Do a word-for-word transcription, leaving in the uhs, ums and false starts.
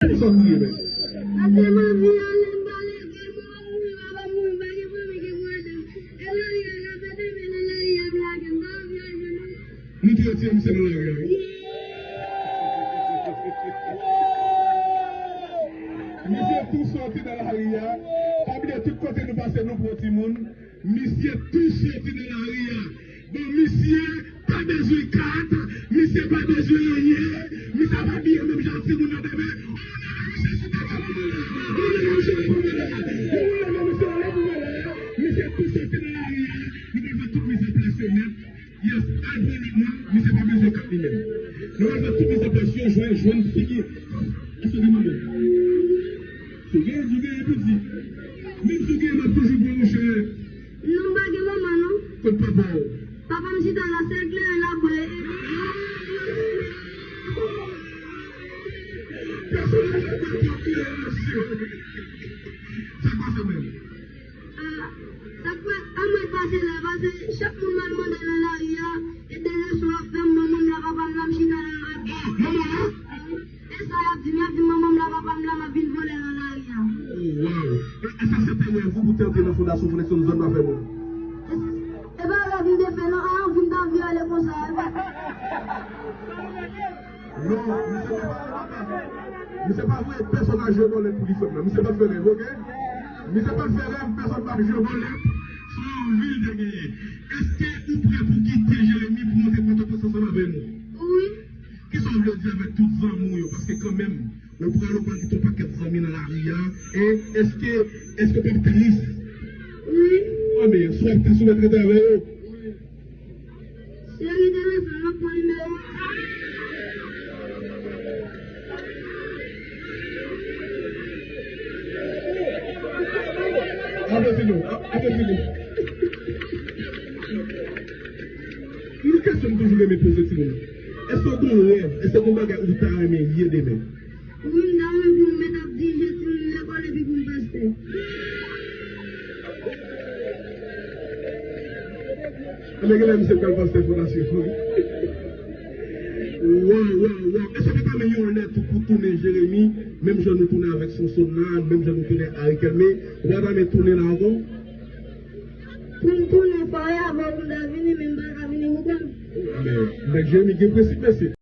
Pou sa m ye, men. Pase m anvi ale, m pa lekòl, mwen pa mouri, papa m mouri, m pa gen fanmi ki pou ede m. E lari a, n ap ede men nan lari a, ap lage m, m pa anvi al jwenn nou. Nou tou retire misye nan lari a, wi. Misye tou soti nan lari a. Pa bliye tout kote nou pase, nou pran timoun. Misye tou soti nan lari a. Bon, misye pa bezwen kat, misye pa bezwen anyen, misye pa abiye menm jan ak timoun nan demen. Ou leve misye sou tèt la pou mwen la. Ou leve misye sou tèt la pou mwen la. Ou leve misye anlè pou mwen la. Misye tou soti nan lari a. Nou pral fè tout mizanplas yo nèt. Yes, al pran nòt mwen, misye pa bezwen kat li menm. Nou pral fè tout mizanplas yo, jwenn, jwenn figi. Èske w gen manman? Si w gen, si w gen, piti. Menm si w gen, m ap toujou pran, monchè. Non, m pa gen manman, non. Kot papa w? Papa m chita la, sèl kleren l ap bwè. Pèsonn pa t ap kleren, mesye. Sa k pase menm? Ah, sa k fè anmwey pase la, pase chak moun m al mande nan lari a, e de leson y ap fè m, manman m la, papa m la, m chita la, y ap... Ah, manman la? E sa y ap di m, y ap di m manman m la, papa m la, m ap vin vòlè nan lari a. Oh, wow. E, e sa se te rèv ou pou te antre nan Fondasyon Flexion Zòn pa fè moun? E pa rèv m te fè, non, a, anvi m t anvi ale konsa. Non, misye pa vle papa. Misye pa voye pèsonn al jwe bòlèt pou li fè m nan. Misye pa t fè rèv, oke? Misye pa t fè rèv, pèsonn pa t jwe bòlèt. Se yon anvi l te genyen. Èske ou prè pou kite Jeremi pou monte Pòtoprens ansanm avè nou? Wi. Kisa w vle di avèk tout zanmi w yo? Paske kanmenm, ou prale, ou pral kite yon pakèt zanmi nan lari a. E èske, èske w p ap tris? Wi. Anben, si w ap tris, ou mèt rete avè yo. Wi. Seri telefòn, m ap pran nimewo. Avanse non, a-, avanse non. Yon kesyon m toujou renmen poze timoun. Èske w gen yon rèv? Èske w gen yon bagay ou ta renmen ye demen? Wi, m ta renmen pou m mèt ap dirije timoun lekòl epi pou m pastè. Anben, genlè misye pral pastè fondasyon. Waw, waw, waw. Èske w pa ta renmen yon lè tou pou tounen Jeremi, menm jan nou tounen avèk Sonson nan, menm jan nou tounen Arikel, men ou pa ta renmen tounen la ankò? Pou m tounen, fò e avè w pou m ta vini, men m pa ka vini, ou konprann? Anben, nèg Jeremi gen prensip, mesye.